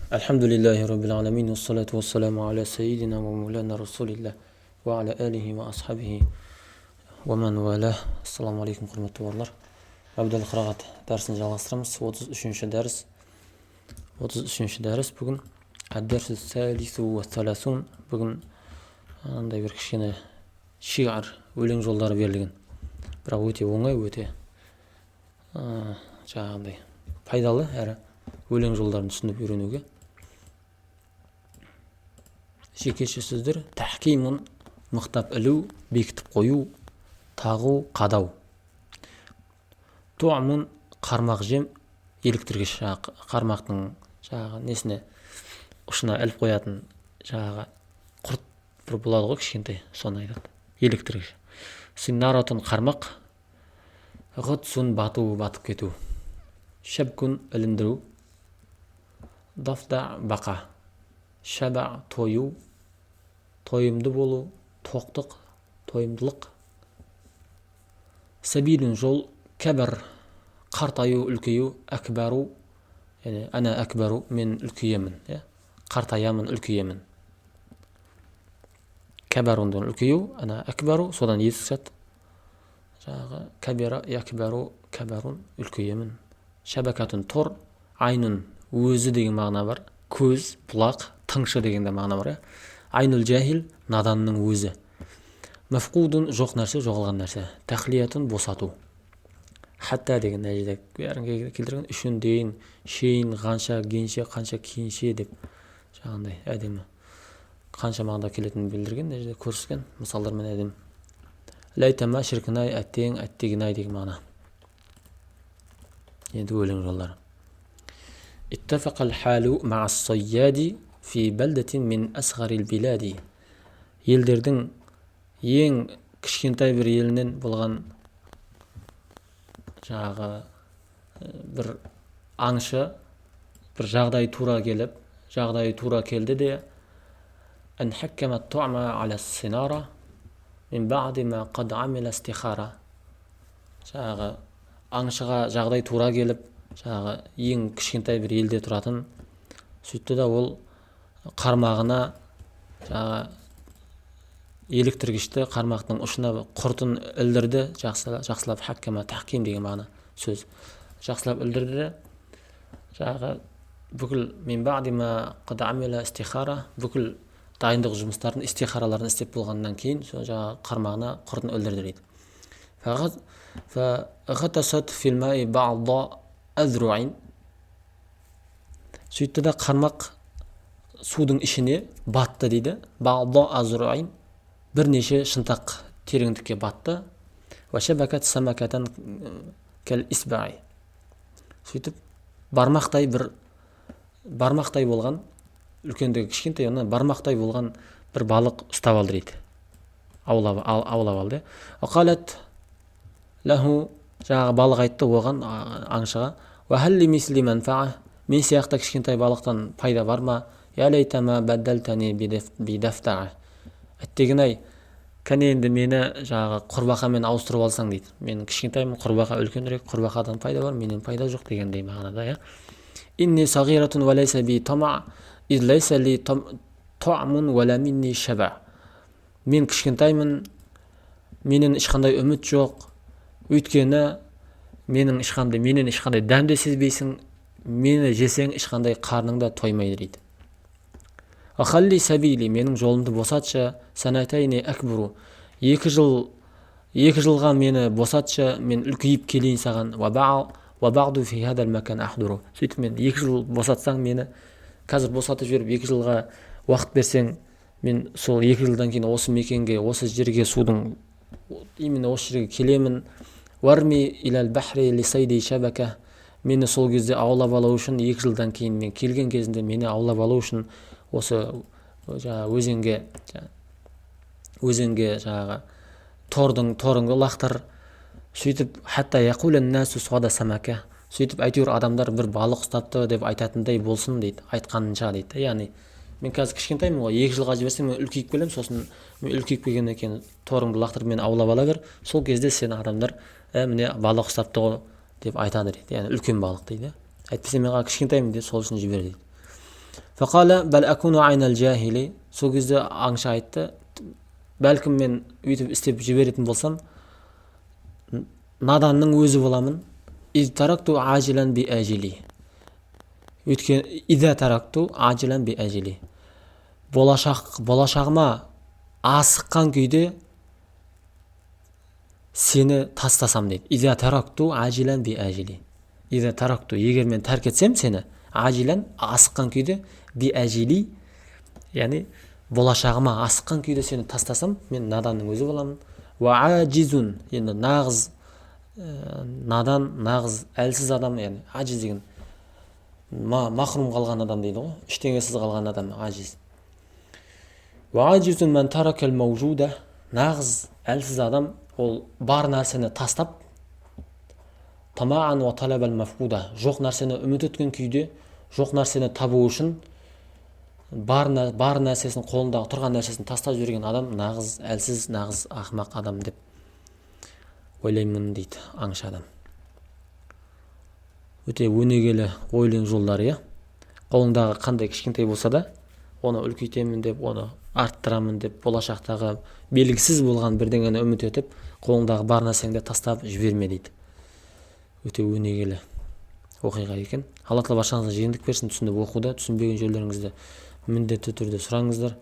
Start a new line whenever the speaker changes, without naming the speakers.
الحمد لله رب العالمين، والصلاة والسلام على سيدنا ومولانا رسول الله وعلى آله وأصحابه ومن والاه. Ассаламу алейкум, құрметті бауырлар! Әбдел қырағат дәрісін жалғастырамыз. 33-дәріс, 33-дәріс бүгін. Ад-дәрсу. Бүгін андай бір кішкене шиғар, өлең жолдары берілген, бірақ өте оңай, өте жаңағындай пайдалы әрі өлең жолдарын түсініп үйренуге. Жекеше сөздер: тахкимун — мықтап ілу, бекітіп қою, тағу, қадау. Туамун — қармақ, жем, еліктіргіш, жаңағы қармақтың жаңағы несіне, ұшына іліп қоятын жаңағы құрт бір болады ғой кішкентай, соны айтады, еліктіргіш. Синнаратун — қармақ. Ғытсун — бату, батып кету. Шәбкун — іліндіру. Дафда — бақа. Шаба — тою, тойымды болу, тоқтық, тойымдылық. Сәбилун — жол. Кәбір — қартаю, үлкею. Әкбару, яғни ана әкбару — мен үлкейемін, иә, қартаямын, үлкейемін. Кәбарун — үлкею, ана әкбару, содан етік зат жаңағы кәбира, якбару, кәбарун — үлкейемін. Шәбәкатун — тор. Айнун — өзі деген мағына бар, көз, бұлақ, тыңшы деген де мағына бар, иә. Айнул жахил — наданның өзі. Мафқудун — жоқ нәрсе, жоғалған нәрсе. Тахлиятун — босату. Хатта деген мына жерде бәрін келтірген: үшін, дейін, шейін, қанша, генше, қанша, кейінше деп, жаңағындай әдемі қанша мағынада келетінін білдірген, мына жерде көрсеткен мысалдармен әдемі. Ләйтама — шіркін ай, әттең, әттеген ай деген мағына. Енді өлең жолдары. اتفق الحال مع الصياد في بلدة من أصغر البلاد. Елдердің ең кішкентай бір елінен болған жаңағы бір аңшы бір жағдай тура келіп, жағдайы тура келді де. أن حكم الطعم على الصنارة من بعد ما قد عمل استخارة. Жаңағы аңшыға жағдай тура келіп, жаңағы ең кішкентай бір елде тұратын, сөйтті да, ол қармағына жаңағы еліктіргішті, қармақтың ұшына құртын ілдірді жақсы, жақсылап. Хаккама, тахким деген мағына сөз. Жақсылап ілдірді де, жаңағы бүкіл истихара, бүкіл дайындық жұмыстарын, истихараларын істеп болғаннан кейін, сол жаңағы қармағына құртын ілдірді дейді. فغطست في الماء بعض أذرع. Сөйтті да, қармақ судың ішіне батты дейді. بعض أذرع — бірнеше шынтақ тереңдікке батты. وشبكت سمكة كالإصبع. Сөйтіп бармақтай, бір бармақтай болған, үлкендігі кішкентай, онан бармақтай болған бір балық ұстап алды дейді, аулап алды. وقالت له, жаңағы балық айтты оған, аңшыға: وهل لمثلي منفعة؟ Мен сияқты кішкентай балықтан пайда бар ма? يا ليت ما بدلتني بضفدعة. Әттеген ай, кәне енді мені жаңағы құрбақамен ауыстырып алсаң дейді. Мен кішкентаймын, құрбақа үлкенірек, құрбақадан пайда бар, менен пайда жоқ дегендей мағынада, иә. إني صغيرة وليس بي طمع إذ ليس لي طعم ولا مني شبع. Мен кішкентаймын, менен ешқандай үміт жоқ, өйткені менің ешқандай менен ешқандай дәм де сезбейсің, мені жесең, ешқандай қарның да тоймайды дейді. خل سبيلي, менің жолымды босатшы. سنتين أكبر, 2 жыл, 2 жылға мені босатшы, мен үлкейіп келейін саған. وبعد في هذا المكان أحضر. Сөйтіп мен 2 жыл босатсаң, мені қазір босатып жіберіп, 2 жылға уақыт берсең, мен сол 2 жылдан кейін осы мекенге, осы жерге, судың именно осы жерге келемін. وارم إلى البحر لصيدي شبكة. Мені сол кезде аулап алу үшін, 2 жылдан кейін мен келген кезінде мені аулап алу үшін осы жаңағы өзенге жаңағы торыңды лақтыр. Сөйтіп حتى يقول الناس صاد سمكة. Сөйтіп әйтеуір адамдар бір балық ұстапты деп айтатындай болсын дейді, айтқанынша дейді. Яғни мен қазір кішкентаймын ғой, 2 жылға жіберсең, мен үлкейіп келемін. Сосын мен үлкейіп келгеннен кейін торыңды лақтырып, мені аулап ала бер. Сол кезде сен адамдар «Ә, міне, балық ұстапты ғой» деп айтады дейді, яғни үлкен балық дейді. Әйтпесе мен кішкентаймын дейді, сол үшін жібер дейді. Фақала бәл акуну айнал жахили. Сол кезде аңшы айтты: бәлкім, мен өйтіп істеп жіберетін болсам, наданның өзі боламын. Из таракту ажилан би ажили, өйткені иза таракту ажилан би ажили, болашағыма асыққан күйде сені тастасам, дейді. Иза таракту ажилан би ажили, иза таракту, егер мен тәрк етсем сені, ажилан, асыққан күйде, би ажили, яғни болашағыма асыққан күйде сені тастасам, мен наданның өзі боламын. Уа ажизун, енді нағыз надан, нағыз әлсіз адам, яғни ажиз деген махрұм қалған адам дейді ғой, ештеңесіз қалған адам ажиз. Нағыз әлсіз адам ол бар нәрсені тастап, жоқ нәрсені үміт еткен күйде, жоқ нәрсені табу үшін бар нәрсесін, қолындағы тұрған нәрсесін тастап жіберген адам нағыз әлсіз, нағыз ақымақ адам деп ойлаймын, дейді аңшы адам. Өте өнегелі өлең жолдары, иә. Қолыңдағы қандай кішкентай болса да, оны үлкейтемін деп, оны арттырамын деп, болашақтағы белгісіз болған бірдеңені үміт етіп, қолыңдағы бар нәрсеңді тастап жіберме, дейді. Өте өнегелі оқиға екен. Алла Тағала баршаңызға жеңілдік берсін түсініп оқуда. Түсінбеген жерлеріңізді міндетті түрде сұраңыздар.